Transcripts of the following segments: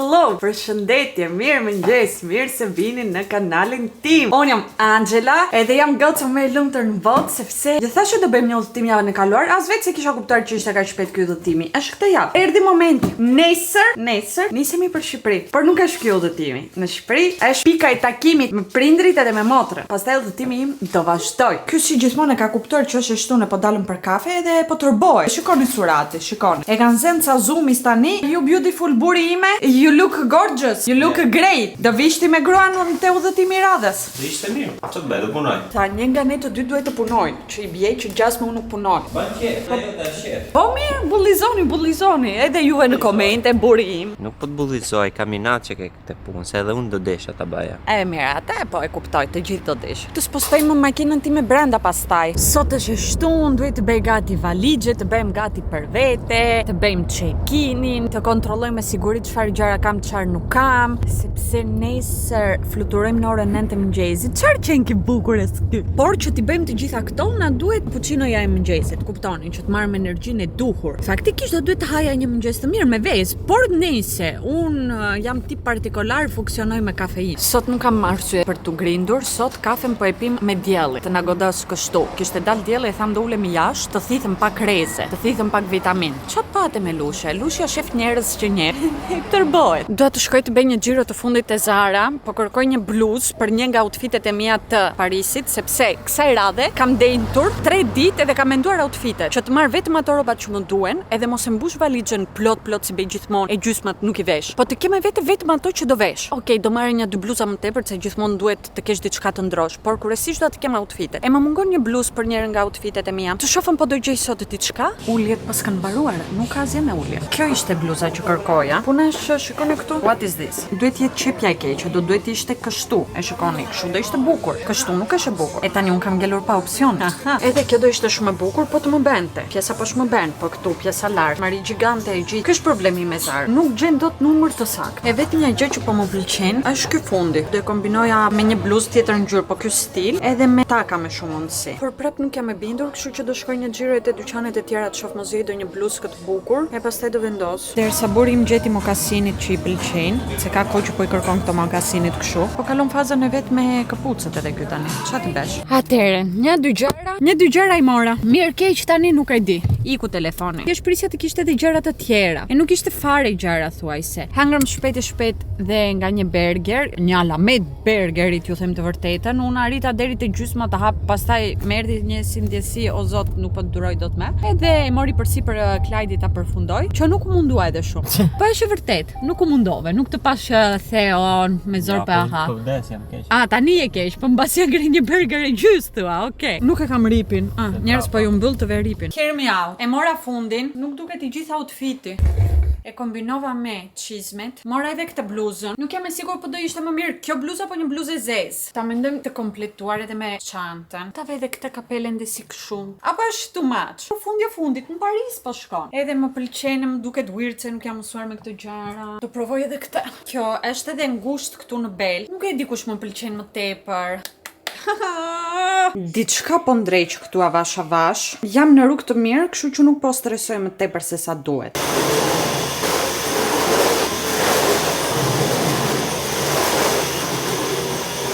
Hello, përshëndetje, mirëmëngjes, mirë se vini në kanalin tim. Unë jam Angela, edhe jam goca më e lumtur në botë sepse ju thashë që do bëjmë një udhëtim javën e kaluar, as vetë s'e kisha kuptuar që ishte kaq shpejt ky udhëtimi. Është këtë javë. Erdhi momenti. Nesër, nesër nisemi për Shqipëri. Por nuk është ky udhëtimi. Në Shqipëri është pika e takimit me prindrit edhe me motrën. Pastaj udhëtimi im do vazhdoj. Ky si gjithmonë e ka kuptuar që është e shtunë po dalëm për kafe edhe po tërbohet. Shikoni surati, shikoni. E kanë zënë ca zoomis tani. You beautiful burri ime, you look gorgeous, you look great. Do vish ti me gruan te udhëtimi i radhës. Do ishte mirë. Ç'të bëj, do punoj. Tha një nga ne të dy duhet të punoj, që i bie që gjasme unë nuk punoj. Bën qejf, ajo ta qejf. Po mirë, bullizoni, bullizoni, edhe juve në komente, burri im. Nuk po të bullizoj, kam inat që ke këtë punë, se edhe unë do desha ta bëja. E mirë, atë po e kuptoj, të gjithë do desh. Të spostoj më makinën time brenda pastaj. Sot është e shtunë, duhet të bëj gati valixhe, të bëjmë gati për vete, të bëjmë check-inin, të kontrollojmë me siguri çfarë gjëra kam, çfarë nuk kam, sepse nesër fluturojmë në orën 9 të mëngjesit. Çfarë qenki bukur e ky. Por që t'i bëjmë të gjitha këto, na duhet puccinoja e mëngjesit, kuptoni, që të marrim energjinë e duhur. Faktikisht do duhet të haja një mëngjes të mirë me vezë, por nëse unë jam tip partikular, funksionoj me kafeinë. Sot nuk kam arsye për t'u grindur, sot kafen po e pim me dielli, të na godas kështu. Kishte dalë dielli e tham do ulemi jashtë, të thithëm pak reze, të thithëm pak vitamin. Ça pate me Lushe? Lushja shef njerëz që njeh, tërbohet. Dua të shkoj të bëj një xhiro të fundit te Zara, po kërkoj një bluzë për një nga outfitet e mia të Parisit, sepse kësaj radhe kam ndenjtur 3 ditë edhe kam menduar outfitet, që të marr vetëm ato rrobat që më duhen, edhe mos e mbush valixhen plot plot si bëj gjithmonë e gjysmat nuk i vesh. Po të kem me vete vetëm ato që do vesh. Okej, do marr një dy bluza më tepër se gjithmonë duhet të kesh diçka të ndrosh, por kryesisht dua të kem outfitet. E më mungon një bluzë për njërën nga outfitet e mia. Të shohim po do gjej sot diçka. Uljet paskan mbaruar, nuk ka asgjë me ulje. Kjo ishte bluza që kërkoja. Puna është që shikoni këtu. What is this? Duhet të jetë qepja e keqe, do duhet të ishte kështu. E shikoni, kështu do ishte bukur. Kështu nuk është e bukur. E tani un kam ngelur pa opsion. Aha. Edhe kjo do ishte shumë e bukur, po të më bente. Pjesa poshtë më ben, po këtu pjesa lart. Mari gjigante e gjithë. Ky është problemi me Zara. Nuk gjen dot numër të saktë. E vetmja gjë që po më pëlqen është ky fundi. Do e kombinoja me një bluzë tjetër ngjyrë, po ky stil, edhe me taka me shumë mundësi. Por prap nuk jam e bindur, kështu që do shkoj një xhiro te dyqanet e tjera të shoh mos gjej ndonjë bluzë këtë bukur, e pastaj do vendos. Derisa burri im gjeti mokasinit që i pëlqejnë, se ka kohë që po i kërkon këto mokasinit kështu. Po kalon fazën e vet me këpucët edhe ky tani. Ça t'i bësh? Atëherë, një dy gjëra, një dy gjëra i mora. Mirë keq tani nuk e di. Iku telefoni. Thjesht prisja të kishte edhe gjëra të tjera. E nuk ishte fare gjëra thuajse. Hëngrëm shpejt e shpejt dhe nga një burger, një alamet burgeri t'ju them të vërtetën. Unë arrita deri te gjysma të hap, pastaj më erdhi një si ndjesi, o zot, nuk po të duroj dot më. Edhe e mori përsipër eh, Klajdi ta përfundoj, që nuk u mundua edhe shumë. Po është e vërtet, nuk u mundove, nuk të pash eh, Theon me zor pa ha. Po vdes jam keq. A, tani je keq, po mbasi e ngri një burger e gjys, thua, okej. Nuk e kam ripin. Ah, njerëz po ju mbyll të ve ripin. Hear me out. E mora fundin, nuk duket i gjithë outfiti. E kombinova me çizmet. Mora edhe këtë bluzën. Nuk jam e sigurt po do ishte më mirë kjo bluzë apo një bluzë e zezë. Ta mendojmë të kompletuar edhe me çantën. Ta ve edhe këtë kapelen dhe si kështu. Apo është too much? Po fundi e fundit në Paris po shkon. Edhe më pëlqen, më duket weird se nuk jam mësuar me këto gjëra. Do provoj edhe këtë. Kjo është edhe ngushtë këtu në bel. Nuk e di kush më pëlqen më tepër. Diçka po ndreq këtu avash avash. Jam në rrugë të mirë, kështu që nuk po stresoj më tepër se sa duhet.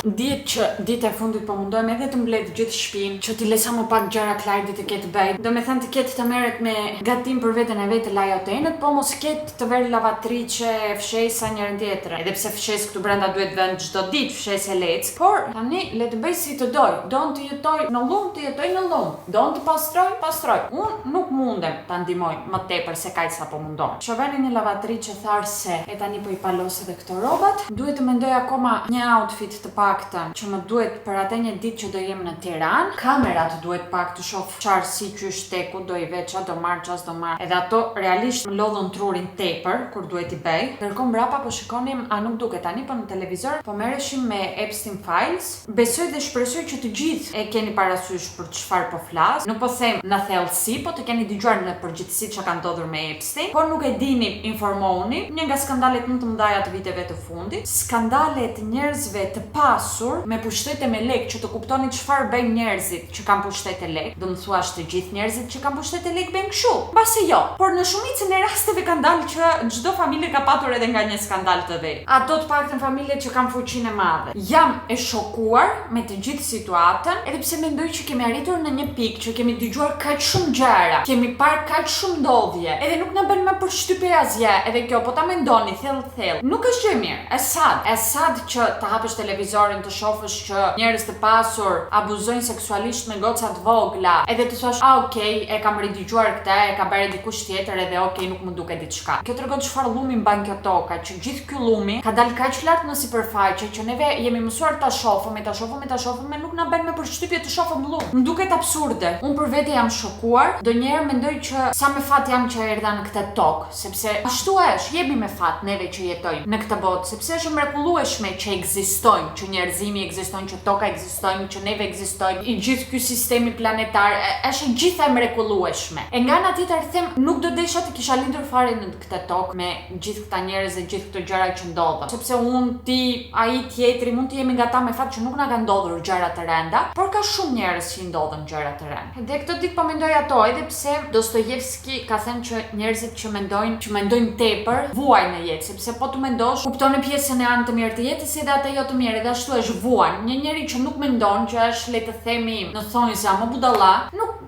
Dihet që ditë e fundit po mundohem edhe të mbledh gjithë shtëpinë, që t'i lë sa më pak gjëra Klajdit të ketë bëj. Do me thënë të ketë të merret me gatim për veten e vet të lajë ato enët, po mos ketë të verë lavatriçe, fshesa njërin tjetrën. Edhe pse fshes këtu brenda duhet vënë çdo ditë fshes e lec, por tani le të bëj si të doj. Don të jetoj në llum, të jetoj në llum. Don të pastroj, pastroj. Unë nuk mundem ta ndihmoj më tepër se kaq sa po mundohem. Shoveni një lavatriçe tharëse e tani po i palos edhe këto rrobat. Duhet të mendoj akoma një outfit të paktën që më duhet për atë një ditë që do jem në Tiranë. Kamerat duhet pak të shoh çfarë si qysh teku do i ve ça do marr ça s'do marr. Edhe ato realisht më lodhën trurin tepër kur duhet t'i bëj. Ndërkohë mbrapa po shikonim a nuk duket tani po në televizor po merreshim me Epstein Files. Besoj dhe shpresoj që të gjithë e keni parasysh për çfarë po flas. Nuk po them në thellësi, po të keni dëgjuar në përgjithësi çka ka ndodhur me Epstein. Po nuk e dini, informohuni. Një nga skandalet më të mëdha të viteve të fundit. Skandale të njerëzve të pasur. pasur, me pushtet e me lekë që të kuptoni çfarë bëjnë njerëzit që kanë pushtet e lekë, do më thuash të gjithë njerëzit që kanë pushtet e lekë bëjnë kështu. Mbase jo, por në shumicën e rasteve kanë dalë që çdo familje ka patur edhe nga një skandal të vet. Ato të paktën familjet që kanë fuqinë e madhe. Jam e shokuar me të gjithë situatën, edhe pse mendoj që kemi arritur në një pikë që kemi dëgjuar kaq shumë gjëra, kemi parë kaq shumë ndodhje, edhe nuk na bën më përshtypje asgjë, edhe kjo po ta mendoni thellë thellë, nuk është gjë e mirë. E sad, e sad që të hapësh televizorin të shofësh që njerëz të pasur abuzojnë seksualisht me goca të vogla, edhe të thuash, "A okay, e kam ridëgjuar këtë, e ka bërë dikush tjetër edhe okay, nuk më duket diçka." Kjo tregon çfarë llumi mban kjo toka, që gjithë ky llumi ka dalë kaq lart në sipërfaqe që neve jemi mësuar ta shofëm e ta shofëm e ta shofëm e nuk na bën më përshtypje të shofëm llum. Më duket absurde. Unë për vete jam shokuar, ndonjëherë mendoj që sa me fat jam që erdha në këtë tokë, sepse ashtu është, jemi me fat neve që jetojmë në këtë botë, sepse është e mrekullueshme që ekzistojmë, që njerëzimi ekziston, që toka ekzistojmë, që neve ekzistojmë, i gjithë ky sistemi planetar, është e gjitha e mrekullueshme. E nga ana tjetër them, nuk do desha të kisha lindur fare në këtë tokë me gjithë këta njerëz dhe gjithë këto gjëra që ndodhën. Sepse unë, ti, ai tjetri mund të jemi nga ata me fat që nuk na kanë ndodhur gjëra të rënda, por ka shumë njerëz që i ndodhën gjëra të rënda. Dhe këto ditë po mendoj ato, edhe pse Dostojevski ka thënë që njerëzit që mendojnë, që mendojnë tepër, vuajnë në jetë, sepse po të mendosh, kupton pjesën e anë të mirë të jetës edhe atë jo të mirë, edhe ashtu është vuan. Një njeri që nuk mendon, që është le të themi në thonjza më budalla, nuk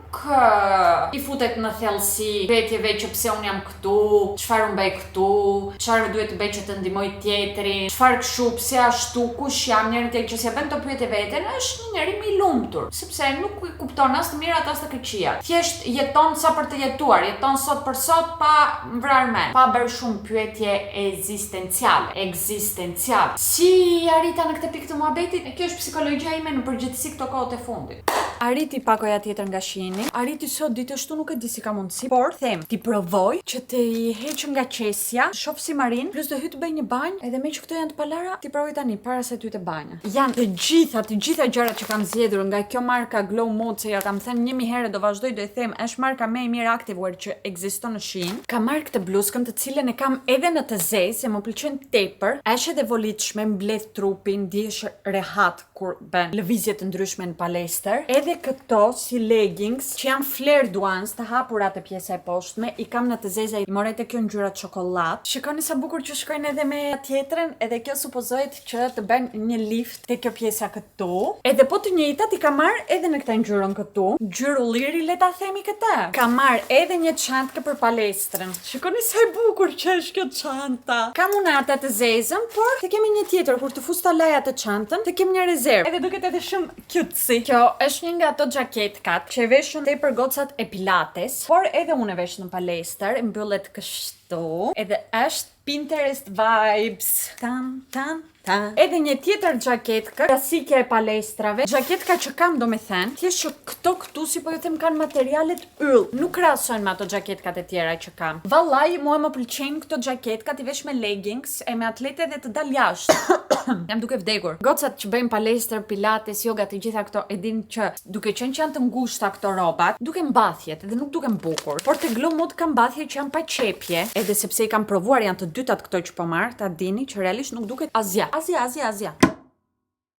i futet në thellësi pyetjeve që pse unë jam këtu, çfarë unë bëj këtu, çfarë duhet të bëj që të ndihmoj tjetrin, çfarë kështu, pse ashtu, kush jam, njëri tjetër që s'ia bën këto pyetje veten, është një njeri më i lumtur, sepse nuk i kupton as të mirat as të këqijat. Thjesht jeton sa për të jetuar, jeton sot për sot pa vrarë mend, pa bërë shumë pyetje ekzistenciale, ekzistenciale. Si arrita në këtë pikë të muhabetit? E kjo është psikologjia ime në përgjithësi këto kohët e fundit. Arriti pakoja tjetër nga Sheini. Arriti sot ditë ashtu nuk e di si ka mundësi, por them ti provoj që të i heq nga qesja, shoh si marin, plus do hy të bëj një banjë, edhe me që këto janë të palara, ti provoj tani para se të hy te banja. Janë të gjitha, të gjitha gjërat që kam zgjedhur nga kjo marka Glow Mode, se ja kam thënë një mijë herë do vazhdoj do e them, është marka më e mirë activewear që ekziston në Shein. Kam marrë këtë bluzkën të cilën e kam edhe në të zezë, se më pëlqen tepër. Është edhe volitshme, mbledh trupin, ndihesh rehat kur bën lëvizje të ndryshme në palestër. Edhe këto si leggings që janë flared ones, të hapura te pjesa e poshtme, i kam në të zeza, i mora te kjo ngjyra çokoladë. Shikoni sa bukur që shkojnë edhe me tjetrën, edhe kjo supozohet që të bën një lift te kjo pjesa këtu. Edhe po të njëjtat i kam marrë edhe në këtë ngjyrën këtu. Ngjyrë ulliri le ta themi këtë. Kam marrë edhe një çantë për palestrën. Shikoni sa e bukur që është kjo çanta. Kam unë atë të zezën, por të kemi një tjetër kur të fus ta laj atë çantën, të kemi një rezervë. Edhe duket edhe shumë cutesy. Kjo është një nga ato xhaketkat që e veshën tepër gocat e Pilates, por edhe unë e vesh në palestër, mbyllet kështu. Edhe është Pinterest vibes. Tan tan tan. Edhe një tjetër xhaketka, klasike e palestrave. Xhaketka që kam do me thënë, thjesht që këto këtu si po ju them kanë materialet yll. Nuk krahasojnë me ato xhaketkat e tjera që kam. Vallai, mua më pëlqejnë këto xhaketka ti vesh me leggings e me atlete dhe të dal jashtë. Jam duke vdekur. Gocat që bëjnë palestër, pilates, yoga, të gjitha këto e din që duke qenë që janë të ngushta këto rrobat, duken mbathjet dhe nuk duken bukur. Por te Glow Mode kam mbathje që janë pa qepje, edhe sepse i kam provuar janë të dytat këto që po marr, ta dini që realisht nuk duket asgjë. Asgjë, asgjë, asgjë.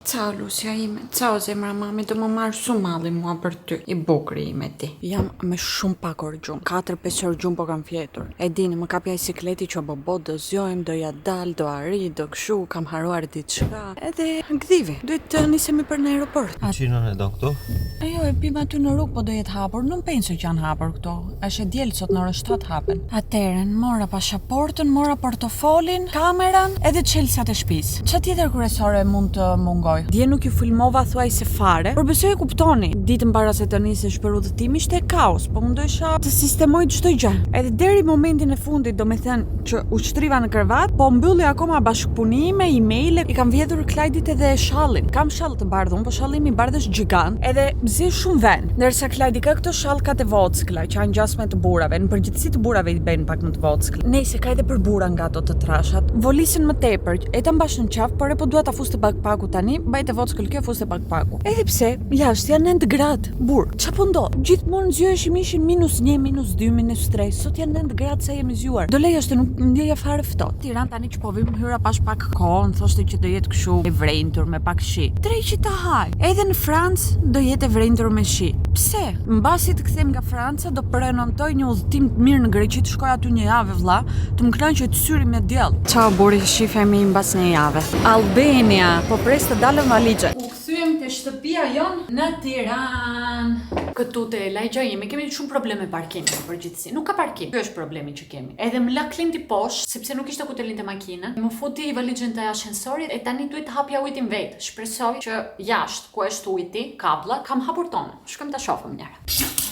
Ciao Lucia ime, ciao zemra mami, do më marrë shumë malli mua për ty, i bukri ime ti. Jam me shumë pak orë gjumë, 4-5 orë gjumë po kam fjetur. E dini, më kapi ai sikleti që bo bo, do zgjohem, do ja dal, do arri, do kshu, kam harruar diçka. Edhe gdhivi, duhet të nisemi për në aeroport. A Çinon e do këtu? E jo, e pim aty në rrugë, po do jetë hapur. Nuk penso që janë hapur këto. Është e diel sot në orën 7 hapen. Atëherë, mora pasaportën, mora portofolin, kamerën, edhe çelësat e shtëpisë. Çfarë tjetër kryesore mund të mungoj? Dje nuk ju filmova thuajse fare, por besoj e kuptoni. Ditën para se të nisesh për udhëtim ishte kaos, po mundohesha të sistemoj çdo gjë. Edhe deri momentin e fundit, do me thënë që u shtriva në krevat, po mbylli akoma bashkëpunime, emaile, i kam vjedhur Klajdit edhe shallin. Kam shall të bardhë unë, po shalli im i bardhë është gjigant, edhe zë shumë vend. Ndërsa Klajdi ka këto shallkat e vockla që janë gjasme të burrave, në përgjithësi të burrave i bëjnë pak më të vockla. Nëse ka edhe për burra nga ato të trashat, volisin më tepër. E ta mbash në qafë, por e po dua ta fus te backpacku tani. Bëhet e vockël kjo fuste pak paku. Edhe pse jashtë janë 9 gradë, burrë. Ça po ndodh? Gjithmonë zgjoheshim ishin minus 1, minus 2, minus 3. Sot janë 9 gradë sa jemi zgjuar. Dola jashtë nuk ndjeja fare ftohtë. Tiranë tani që po vim hyra pash pak kohë, më thoshte që do jetë kështu e vrenjtur me pak shi. Dreqi ta haj. Edhe në Francë do jetë e vrenjtur me shi. Pse? Mbasi të kthehem nga Franca do prenotoj një udhëtim të mirë në Greqi të shkoj aty një javë vlla, të më kënaqet syri me diell. Ciao burri, shifemi mbas një jave. Albania, po pres të dalën valixhet. U kthyem te shtëpia jonë në Tiranë. Këtu te lagja ime kemi shumë probleme parkimi në përgjithësi. Nuk ka parkim. Ky është problemi që kemi. Edhe më la Klinti poshtë, sepse nuk ishte ku të linte makinën. Më futi valixhen te ashensorit e tani duhet të hapja ujtin vetë. Shpresoj që jashtë ku është ujti, kablla, kam hapur tonën. Shkojmë ta shohim një herë.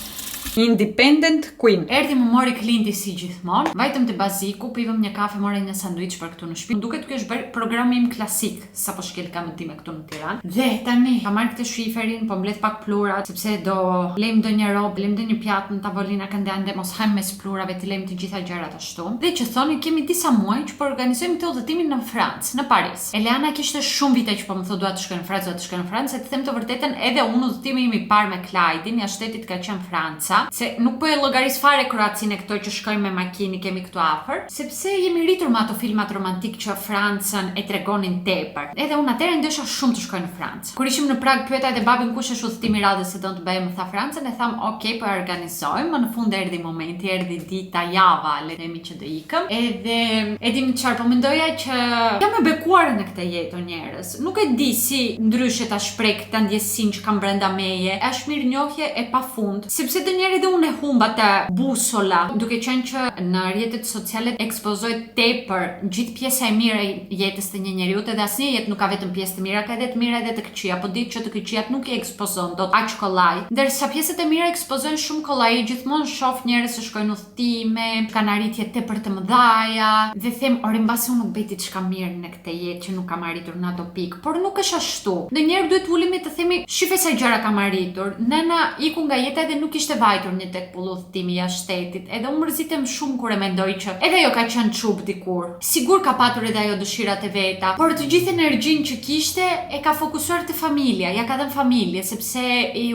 Independent Queen. Erdhi më mori Klinti si gjithmonë. Vajtëm te Baziku, pivëm një kafe, mora një sanduiç për këtu në shtëpi. Më duket ky është bërë programi im klasik, sapo shkel këmbën time këtu në Tiranë. Dhe tani kam marrë këtë shiferin, po mbledh pak plurat, sepse do lejmë ndonjë rob, lejmë ndonjë pjatë në tavolina kënde ande, mos hajmë mes plurave, t'i lejmë të gjitha gjërat ashtu. Dhe që thoni kemi disa muaj që po organizojmë këtë udhëtimin në Francë, në Paris. Eleana kishte shumë vite që po më thotë dua të shkoj në Francë, dua të shkoj në Francë, e të them të vërtetën edhe unë udhëtimi im i parë me Klajdin jashtë shtetit ka qenë Franca, se nuk po e llogaris fare Kroacinë e këto që shkojmë me makinë i kemi këtu afër, sepse jemi rritur me ato filmat romantik që Francën e tregonin tepër. Edhe unë atëherë desha shumë të shkoj në Francë. Kur ishim në Prag pyeta edhe babin kush është udhëtimi i radhës se don të bëjmë, më tha Francën e tham ok po e organizojmë, më në fund erdhi momenti, erdhi dita, java, le të themi që do ikëm. Edhe e dini çfarë po mendoja që jam e bekuar në këtë jetë o njerëz. Nuk e di si ndryshe ta shpreh këtë ndjesinë që kam brenda meje. Është mirënjohje e pafund, sepse ndonjëherë edhe unë e humb atë busolla, duke qenë që në rrjetet sociale ekspozohet tepër gjithë pjesa e mirë e jetës të një njeriu, edhe asnjë jetë nuk ka vetëm pjesë të mira, ka edhe të mira edhe të këqija, po dihet që të këqijat nuk i ekspozon dot aq kollaj, ndërsa pjesët e mira ekspozohen shumë kollaj, gjithmonë shoh njerëz që shkojnë udhëtime, kanë arritje tepër të mëdhaja dhe them ore mbase unë nuk bëj diçka mirë në këtë jetë që nuk kam arritur në ato pikë, por nuk është ashtu. Ndonjëherë duhet të ulemi të themi shife sa gjëra kam arritur. Nëna iku nga jeta edhe nuk kishte vajtur një tek pull udhëtimi jashtë shtetit, edhe unë mërzitem shumë kur e mendoj që edhe ajo ka qenë çupë dikur. Sigur ka patur edhe ajo dëshirat e veta, por të gjithë energjinë që kishte e ka fokusuar te familja, ja ka dhënë familjes, sepse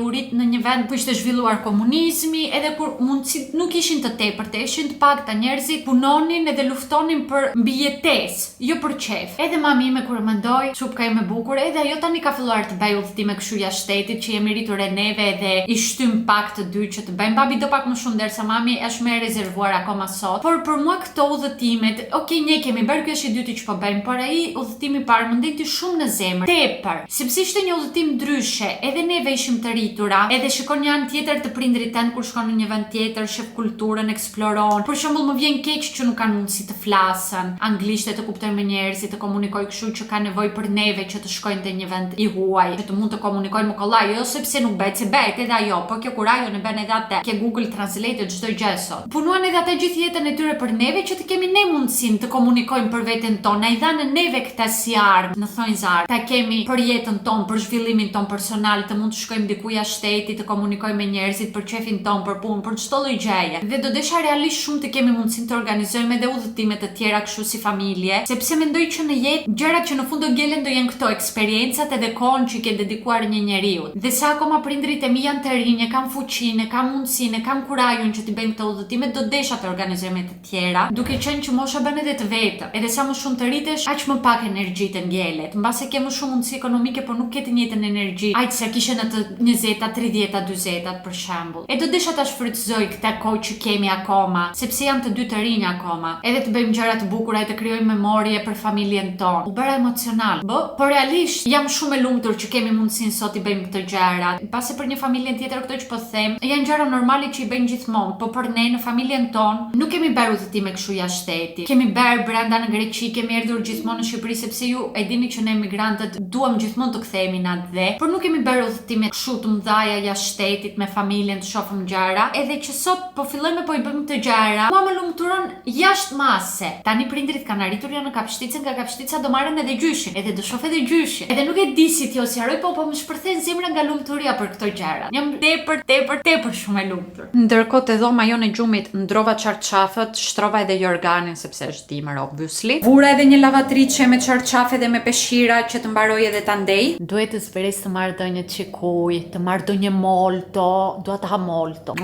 u rrit në një vend ku ishte zhvilluar komunizmi, edhe kur mundësitë nuk ishin të tepërta, ishin të pakta, njerëzit punonin edhe luftonin për mbijetesë, jo për qejf. Edhe mami ime kur e mendoj, çupka ime e bukur, edhe ajo tani ka filluar të bëjë udhëtime kështu jashtë shtetit që jemi rritur e neve edhe i shtym pak të dy që të bëjmë. Babi do pak më shumë ndërsa mami është më e rezervuar akoma sot. Por për mua këto udhëtimet, ok ne kemi bërë, ky është i dyti që po bëjmë, por ai udhëtimi i parë më ndenjti shumë në zemër, tepër, sepse ishte një udhëtim ndryshe, edhe neve ishim të rritura, edhe shikon një anë tjetër të prindrit tënd kur shkon në një vend tjetër, shef kulturën, eksploron. Për shembull më vjen keq që nuk kanë mundësi të flasën anglisht e të kuptojnë me njerëzit, të komunikojnë kështu që kanë nevojë për neve që të shkojnë te një vend i huaj, që të mund të komunikojnë më kollaj, jo sepse nuk bëhet, se bëhet edhe ajo, po kjo kurajon e bën edhe atë. Ke Google Translate e çdo gjë sot. Punuan edhe ata gjithë jetën e tyre për neve që të kemi ne mundësinë të komunikojmë për veten tonë, na i dhanë neve këtë si armë, në thonjza, ta kemi për jetën tonë, për zhvillimin tonë personal, të mund të shkojmë diku jashtë shtetit, të komunikojmë me njerëzit për qefin tonë, për punë, për çdo lloj gjëje. Dhe do desha realisht shumë të kemi mundësinë të organizojmë edhe udhëtime të tjera kështu si familje, sepse mendoj që në jetë gjërat që në fund do ngelen do jenë këto eksperiencat edhe kohën që i ke dedikuar një njeriu. Dhe sa akoma prindërit e mi janë të rinj, e kanë fuqinë, e kanë mundësinë, e kanë kurajon që t'i bëjnë këto udhëtime, do desha të organizojmë të tjera, duke qenë që mosha bën edhe të vetën. Edhe sa më shumë të rritesh, aq më pak energji të ngelet. Mbase ke më shumë mundësi ekonomike, por nuk ke të njëjtën energji aq sa kishe në të njëzeta, tridhjeta, dyzetat, për shembull. E do desha ta shfrytëzoj këtë kohë që kemi akoma, sepse janë të dy të rinj akoma. Edhe të bëjmë gjëra të bukura e të krijojmë memorie për familjen tonë. U bëra emocional. Bo, por realisht jam shumë e lumtur që kemi mundësinë sot t'i bëjmë këto gjëra. Mbase për një familjen tjetër këto që po them, janë gjëra normale që i bëjnë gjithmonë, po për ne në familjen tonë nuk kemi bërë udhëtime kështu jashtë shtetit. Kemi bërë brenda në Greqi, kemi erdhur gjithmonë në Shqipëri sepse ju e dini që ne emigrantët duam gjithmonë të kthehemi në atdhe, por nuk kemi bërë udhëtime kështu të mëdhaja jashtë shtetit me familjen të shohim gjëra, edhe që sot po fillojmë po i bëjmë këto gjëra, mua më lumturon jashtë mase. Tani prindërit kanë arritur janë në Kapshticë, nga Kapshtica do marrin edhe gjyshin, edhe do shoh edhe gjyshin. Edhe nuk e di si t'ju sqaroj, po po më shpërthen zemra nga lumturia për këto gjëra. Jam tepër, tepër, tepër shumë. shumë e lumtur. Ndërkohë te dhoma jonë e gjumit ndrova çarçafët, shtrova edhe jorganin sepse është dimër obviously. Vura edhe një lavatriçe me çarçafe dhe me peshira që të mbaroj edhe ta ndej. Duhet të zbres të marr ndonjë çik ujë, të marr ndonjë molto, dua të ha molto.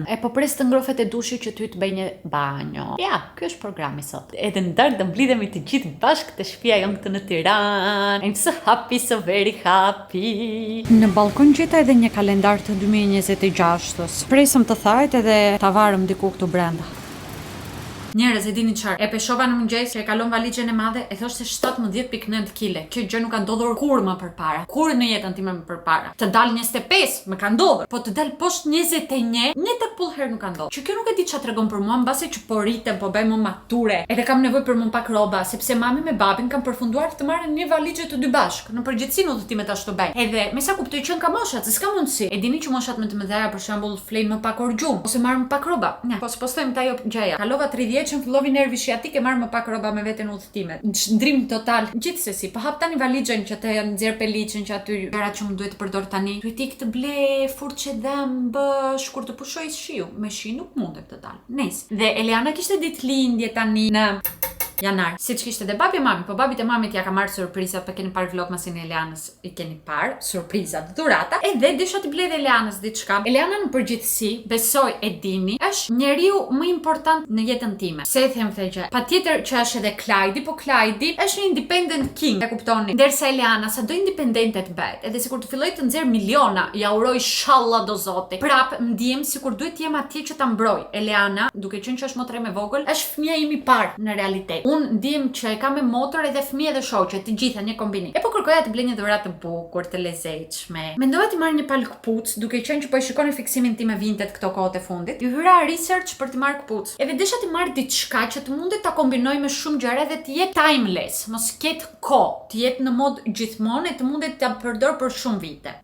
E po pres të ngrofet e dushi që ty të bëj një banjo. Ja, ky është programi sot. Edhe në darkë do mblidhemi të gjithë bashkë te shtëpia jonë këtu në Tiranë. I'm so happy, so very happy. Në balkon gjeta edhe një kalendar të 2026-ës. Presëm të thahet edhe ta varëm diku këtu brenda. Njerëz, e dini çfarë? E peshova në mëngjes që e kalon valixhen e madhe, e thoshte 17.9 kg. Kjo gjë nuk ka ndodhur kurrë më përpara. Kurrë në jetën time më përpara. Të dal 25 më ka ndodhur, po të dal poshtë 21, një tek pull herë nuk ka ndodhur. Që kjo nuk e di çfarë tregon për mua, mbase që po rritem, po bëj më mature. Edhe kam nevojë për më pak rroba, sepse mami me babin kanë përfunduar të marrin një valixhe të dy bashkë. Në përgjithësi në udhëtimet ashtu bëjnë. Edhe me sa kuptoj që ka moshat, se s'ka mundësi. E dini që moshat më të mëdha për shembull flejnë më pak orë gjumë ose marrin më pak rroba. Ne, po spostojmë ta ajo gjëja. Kalova 30 fillovi nervi shiatik e marr më pak rroba me vete në udhëtimet. Ndrim total. Gjithsesi, po hap tani valixhen që të nxjerr peliçën që aty gjërat që më duhet të përdor tani. Duhet ik të ble furçe dhëmbësh kur të pushoj shiu. Me shi nuk mundem të dal. Nice. Dhe Eliana kishte ditëlindje tani në janar. Siç kishte dhe babi e mami, po babit e mamit ja ka marrë surprizat, po keni parë vlogmasin e Elianës, i keni parë surprizat, dhurata, edhe desha t'i blej dhe Elianës diçka. Eliana në përgjithësi, besoj e dini, është njeriu më important në jetën time. Pse e them këtë gjë? Patjetër që është edhe Klajdi, po Klajdi është një independent king, e kuptoni? Ndërsa Eliana sado independente të bëhet, edhe sikur të filloj të nxjerr miliona, ja uroj shalla do zoti. Prap ndihem sikur duhet të jem atje që ta mbroj. Eliana, duke qenë që është motra ime e vogël, është fëmia im i parë në realitet. Unë ndihem që e kam me motër edhe fëmijë edhe shoqe, të gjitha një kombinim. E po kërkoja të blej një dhuratë të bukur, të lezetshme. Mendova të marr një palë këpucë, duke qenë që po e shikoni fiksimin tim me Vinted këto kohët e fundit. Ju hyra research për të marrë këpucë. Edhe desha të marr diçka që të mundet ta kombinoj me shumë gjëra dhe të jetë timeless, mos ketë kohë, të jetë në mod gjithmonë e të mundet ta përdor për shumë vite.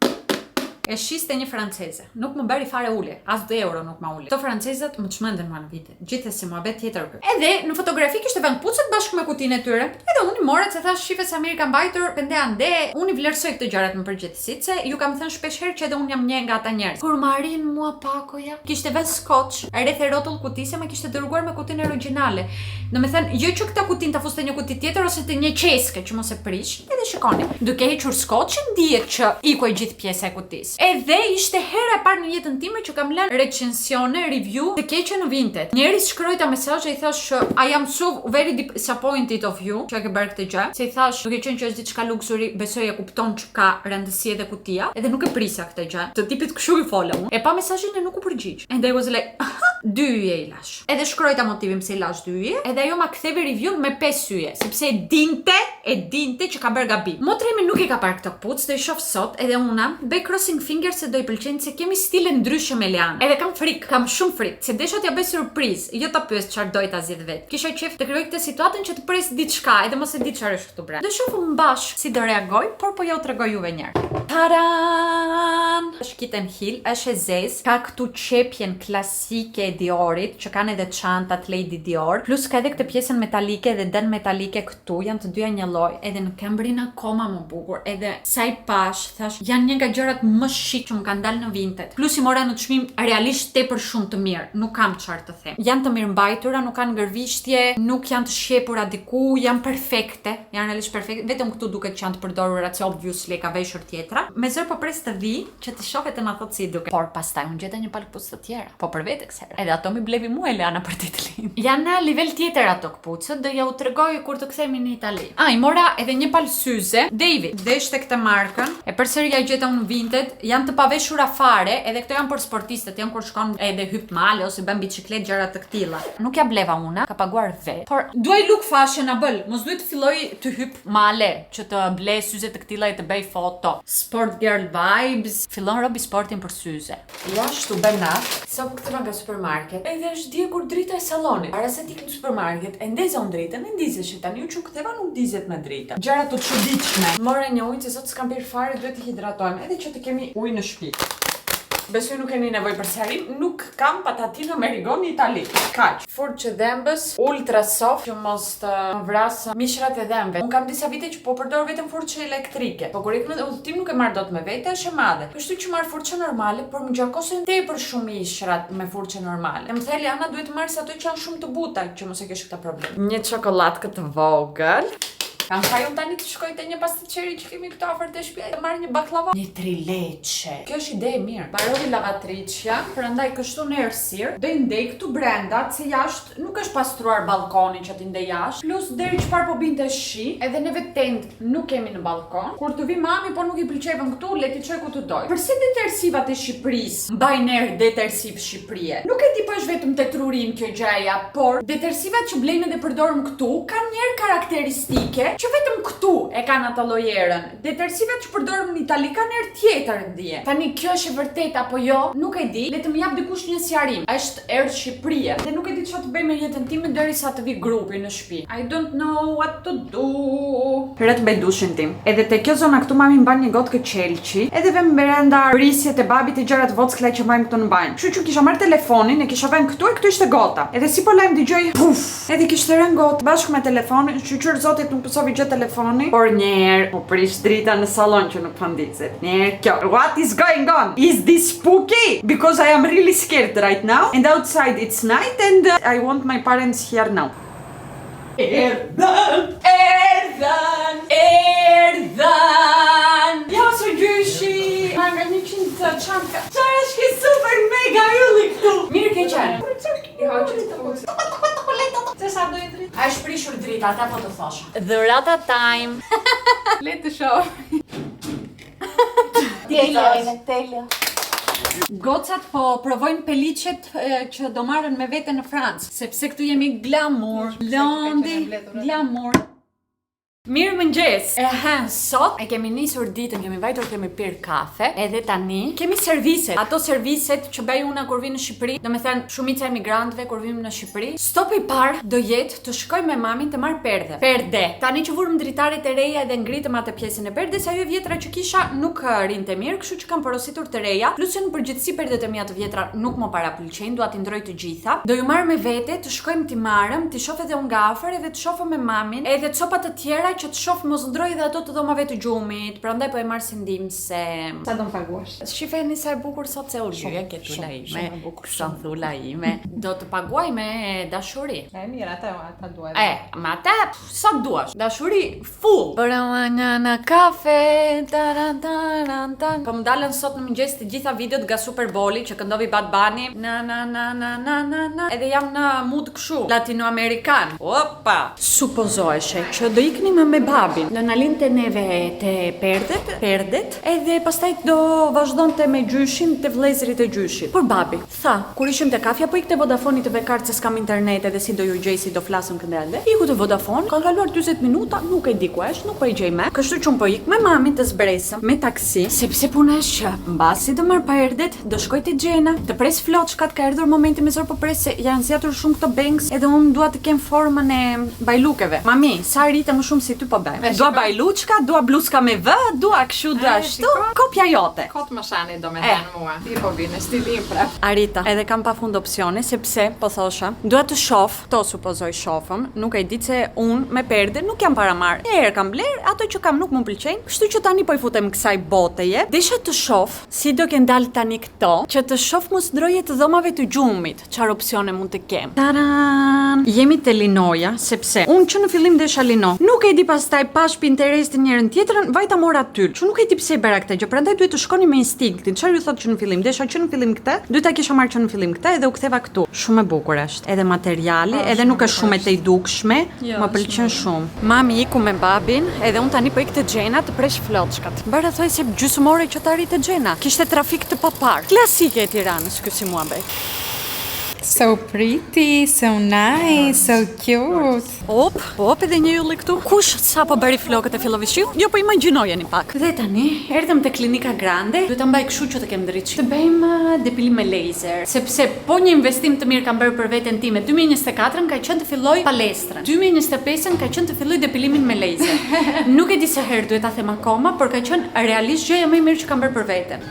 E shiste një franceze. Nuk më bëri fare ulje, as 2 euro nuk më uli. Këto francezët më çmendën mua në vite. Gjithsesi muhabet tjetër ky. Edhe në fotografi kishte vënë këpucët bashkë me kutinë e tyre. Edhe unë i mora se thash shife sa mirë ka mbajtur, kënde ande. Unë i vlerësoj këto gjërat në përgjithësi, se ju kam thënë shpesh herë që edhe unë jam një nga ata njerëz. Kur më arrin mua pakoja, kishte vënë scotch, rreth e rrotull kutisë, më kishte dërguar me kutinë origjinale. Do me thënë, jo që këtë kutin ta fuste një kuti tjetër ose të një qeske që mos e prish. Edhe shikoni, duke hequr scotchin dihet që iku e gjithë pjesa e kutisë. Edhe ishte hera e parë në jetën time që kam lënë recensione, review të keqe në Vinted. Njëri shkroi ta mesazh e i thash që I am so very disappointed of you që e ke bërë këtë gjë. Se i thash, duke qenë që është diçka luksuri, besoj e kupton që ka rëndësi edhe kutia, edhe nuk e prisa këtë gjë. Të tipit kështu i fola unë. E pa mesazhin e nuk u përgjigj. And I was like, dy yje i lash. Edhe shkrojta motivin pse i lash dy yje, edhe ajo ma ktheve review me 5 yje, sepse e dinte, e dinte që ka bërë gabim. Motra ime nuk e ka parë këto këpucë, do i shoh sot, edhe una bëj crossing fingers se do i pëlqen se kemi stile ndryshe me Elian. Edhe kam frikë, kam shumë frikë, se desha t'ja bëj surprizë, jo ta pyes çfarë doj ta zgjidh vet. Kisha qejf të krijoj këtë situatën që të pres diçka, edhe mos e di çfarë është këtu brenda. Do shohim bashkë si do reagoj, por po ja u tregoj juve një herë. Taran! Është kitten heel, është e zezë, ka këtu qepjen klasike e Diorit, që kanë edhe çantat Lady Dior, plus ka edhe këtë pjesën metalike dhe den metalike këtu, janë të dyja një lloj, edhe në këmbrin akoma më bukur, edhe sa i pash, thash, janë një nga gjërat më shik që më kanë dalë në Vinted. Plus i mora në çmim realisht tepër shumë të mirë, nuk kam çfarë të them. Janë të mirëmbajtura, nuk kanë gërvishtje, nuk janë të shqepura diku, janë perfekte, janë realisht perfekte, vetëm këtu duket që janë të përdorura, se obviously ka veshur tjetra. Me zër po pres të vi që të shoh e të na thotë si duket. Por pastaj unë gjeta një palë këpucë të tjera, po për vete kësaj. Edhe ato mi blevi mua Eliana për ditëlindje. Janë në nivel tjetër ato këpucët, do ja u tregoj kur të kthehemi në Itali. A, i mora edhe një palë syze, David, deshte këtë markën. E përsëri ja gjeta unë në Vinted, janë të paveshura fare, edhe këto janë për sportistët, janë kur shkon edhe hyp male ose bën biçikletë gjëra të këtilla. Nuk ja bleva una, ka paguar vet. Por do I look fashionable, mos duhet të filloj të hyp male që të ble syze të këtilla e të bëj foto. Sport girl vibes. Fillon robi sportin për syze. Jashtë u bën natë, sa po ktheva nga supermarket, edhe është djegur drita e sallonit. Para se të ik në supermarket, e ndeza unë dritën, e ndizeshe tani u që ktheva nuk ndizet me drita. Gjëra të çuditshme. Mora një ujë se sot s'kam pirë fare, duhet të hidratojmë, edhe që të kemi ujë në shtëpi. Besoj nuk keni nevojë për sqarim, nuk kam patatino me rigon në Itali. Kaq. Furçë dhëmbës, ultra soft, që mos të më vrasë mishrat e dhëmbëve. Unë kam disa vite që po përdor vetëm furçë elektrike. Po kur ik në udhëtim nuk e marr dot me vete, është e madhe. Kështu që marr furçë normale, por më gjakosen tepër shumë mishrat me furçë normale. E më tha Eliana duhet të marrësh ato që janë shumë të buta, që mos e kesh këtë problem. Një çokollatë këtë vogël. Kam faj unë tani të shkoj te një pastiçeri që kemi këtu afër te shtëpia të marr një baklava. Një trileçe. Kjo është ide e mirë. Mbaroi lavatriçja, prandaj kështu në errësirë do i ndej këtu brenda, se jashtë nuk është pastruar ballkoni që t'i ndej jashtë. Plus deri çfarë po binte shi, edhe neve tendë nuk kemi në ballkon. Kur të vi mami po nuk i pëlqejvën këtu, le t'i çoj ku të doj. Përse detersivat e Shqipërisë mbajnë erë detersiv Shqipërie? Nuk e di po është vetëm te truri im kjo gjëja, por detersivat që blejmë dhe përdorim këtu kanë një erë karakteristike që vetëm këtu e kanë atë lloj erën. Detersivat që përdorim në Itali kanë erë tjetër ndje. Tani kjo është e vërtetë apo jo, nuk e di. Le të më jap dikush një sqarim. Është erë Shqipërie dhe nuk e di çfarë të bëj me jetën time derisa të vi grupi në shtëpi. I don't know what to do. Hera të bëj dushin tim. Edhe te kjo zona këtu mami mban një gotë qelqi, edhe vëm brenda risjet e babit e gjërat vockla që mbajmë këtu në banjë. Kështu që kisha marrë telefonin, e kisha vënë këtu e këtu ishte gota. Edhe si po lajm dëgjoj puf, edhe kishte rënë gotë bashkë me telefonin, shyqyr zotit nuk pësovi gjë telefoni, por një herë u prish drita në sallon që nuk po ndizet. Një herë kjo. What is going on? Is this spooky? Because I am really scared right now. And outside it's night and I want my parents here now. Erdhën, erdhën, erdhën. Ja su gjyshi. Ma nga 100 çanka. Çfarë është ky super mega ylli këtu? Mirë ke qenë. I hoqë të pucë. Se sa do i dritë? A është prishur drita, ata po të thosha. Dhurata time. Le të shoh. Telja, telja. Gocat po provojnë peliçet e, që do marrën me vete në Francë, sepse këtu jemi glamour, Londi, glamour. Mirë mëngjes! E hënë sot e kemi nisur ditën, kemi vajtur kemi pirë kafe, edhe tani kemi serviset. Ato serviset që bëj una kur vi në Shqipëri, do me thënë shumica e emigrantëve kur vim në Shqipëri, stopi i parë do jetë të shkoj me mamin të marr perde. Perde. Tani që vurëm dritaret e reja edhe ngritëm atë pjesën e perdes, ajo e vjetra që kisha nuk rinte mirë, kështu që kam porositur të reja. Plus që në përgjithësi perdet e mia të vjetra nuk më parapëlqejnë, dua t'i ndroj të gjitha. Do ju marr me vete, të shkojmë t'i marrëm, t'i shoh edhe unë nga afër, edhe të shohëm me mamin, edhe copa të tjera që të shoh mos ndroj edhe ato të dhomave të gjumit, prandaj po e marr si ndihmëse. Sa do më paguash? Shifeni sa e bukur sot se u lyje ketula ime, shumë e bukur, Santhula ime. Do të paguaj me dashuri. E mirë, ata, ata dua. E, ma ata, sa duash. Dashuri full. Bëra një në kafe, taran, taran, tan. Po më dalën sot në mëngjes të gjitha videot nga Super Bowli që këndovi Bad Bunny. Na na na na na na na. Edhe jam në mood kështu, latinoamerikan. Opa! Supozoheshe që do iknim me babin. Do na linte neve te perdet, perdet, edhe pastaj do vazhdonte me gjyshin te vëllezërit e gjyshit. Por babi tha, kur ishim te kafja, po ik te Vodafone të ve kartë se s'kam internet edhe si do ju gjej, si do flasëm këndej ande. Iku te Vodafone, kanë kaluar 40 minuta, nuk e di ku është, nuk po e gjej më. Kështu që unë po ik me mamin të zbresëm me taksi, sepse puna është që mbasi do marr perdet, do shkoj te Xhena, të pres floçkat, ka erdhur momenti me zor po pres se janë zgjatur shumë këto bangs, edhe unë dua të kem formën e bajlukeve. Mami, sa rrite më shumë si ty po bëjmë. Dua bajluçka, dua bluzka me V, dua kështu, dua E, ashtu. shiko. Kopja jote. Kot më shani do me E. thënë mua. Ti po vjen në stilin prap. Arita, edhe kam pa fund opsione, sepse, po thosha, dua të shoh, to supozoj shofëm, nuk e di se unë me perde nuk jam para marr. Një herë kam bler, ato që kam nuk më pëlqejnë, kështu që tani po i futem kësaj boteje. Desha të shoh si do kenë dalë tani këto, që të shoh mos ndroje të dhomave të gjumit, çfarë opsione mund të kem. Taran! Jemi te linoja, sepse unë që në fillim desha lino. Nuk e di pastaj pash Pinterestin njërin tjetrën, vajta mora tyl. Që nuk e di pse e bëra këtë gjë, prandaj duhet të shkoni me instinktin. Çfarë ju thotë që në fillim? Desha që në fillim këtë, duhet ta kisha marrë që në fillim këtë edhe u ktheva këtu. Shumë e bukur është. Edhe materiali, Po, edhe shumë nuk e është shumë e tejdukshme, Jo, më është pëlqen shumë. Mami iku me babin, edhe unë tani po ik te Xhena të presh floçkat. Bëra thuaj se gjysmë ore që të arrit te Xhena. Kishte trafik të papar. Klasike e Tiranës ky si muhabet. So pretty, so nice, so cute. Op, op edhe një ylli këtu. Kush sa po bëri flokët e fillovi shiu? Jo, po imagjinojeni pak. Dhe tani erdhëm te klinika Grande. Duhet ta mbaj kështu që të kem ndriçim. Të bëjmë depilim me laser, sepse po një investim të mirë kam bërë për veten time. 2024-ën ka qenë të filloj palestrën. 2025-ën ka qenë të filloj depilimin me laser. Nuk e di sa herë duhet ta them akoma, por ka qenë realisht gjëja më e mirë që kam bërë për veten.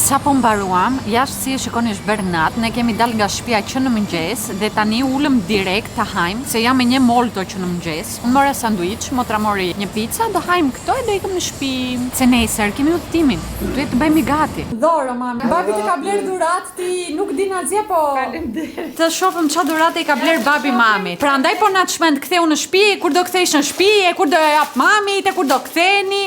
Sa po mbaruam, jashtë si e shikoni është bërë natë, ne kemi dalë nga shtëpia që në mëngjes dhe tani ulëm direkt të hajmë, se jam me një molto që në mëngjes. Unë mora sanduiç, motra mori një pizza, do hajmë këto e do ikëm në shtëpi. Se nesër kemi udhëtimin, duhet të bëhemi gati. Dhoro, mami. Babi të ka bler dhuratë ti nuk din asgjë, po. Faleminderit. Të shohim çfarë dhurate i ka bler babi mamit. Prandaj po na çmend ktheu në shtëpi, kur do kthehesh në shtëpi, e kur do e jap mamit, e kur do ktheni.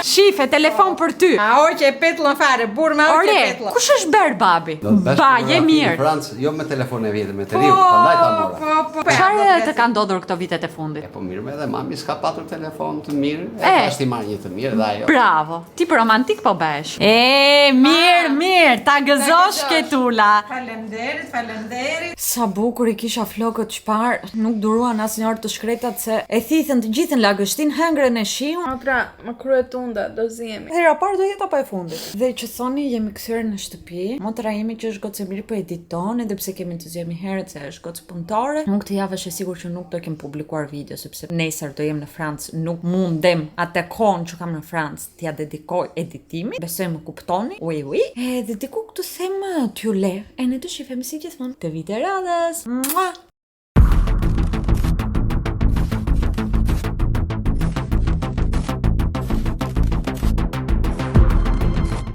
Shife, telefon për ty. A o që e petullën fare, burr me o që Ore, e petullën. kush është bërë babi? Do të bësh Ba, je fotografi mirë. Në Francë, jo me telefon e vjetër, me të riu, prandaj ta mora. Po, po, po. Çfarë të ka ndodhur këto vitet e fundit? E po mirë me edhe mami s'ka patur telefon të mirë, e, E. tash ti marr një të mirë dhe ajo. Bravo. Ti për romantik po bëhesh. E, mirë, mirë, ta gëzosh Ketula. Faleminderit, faleminderit. Sa bukur i kisha flokët çfarë, nuk duruan asnjë orë të shkretat se e thithën të gjithën lagështin, hëngrën e shiun. Motra, më kryet unda, do zihemi. Hera parë do jetë apo e fundit? Dhe që thoni jemi kthyer në shtëpi. Motra ime që është gocë e mirë po editon, edhe pse kemi të zgjemi herët se është gocë punëtore. Unë këtë javë është e sigurt që nuk do kem publikuar video sepse nesër do jem në Francë, nuk mundem atë kohën që kam në Francë t'ja dedikoj editimit. Besoj më kuptoni. Ui ui. Edhe diku këtu them t'ju le, e ne të shifemi si gjithmonë të vite radhës. Mua!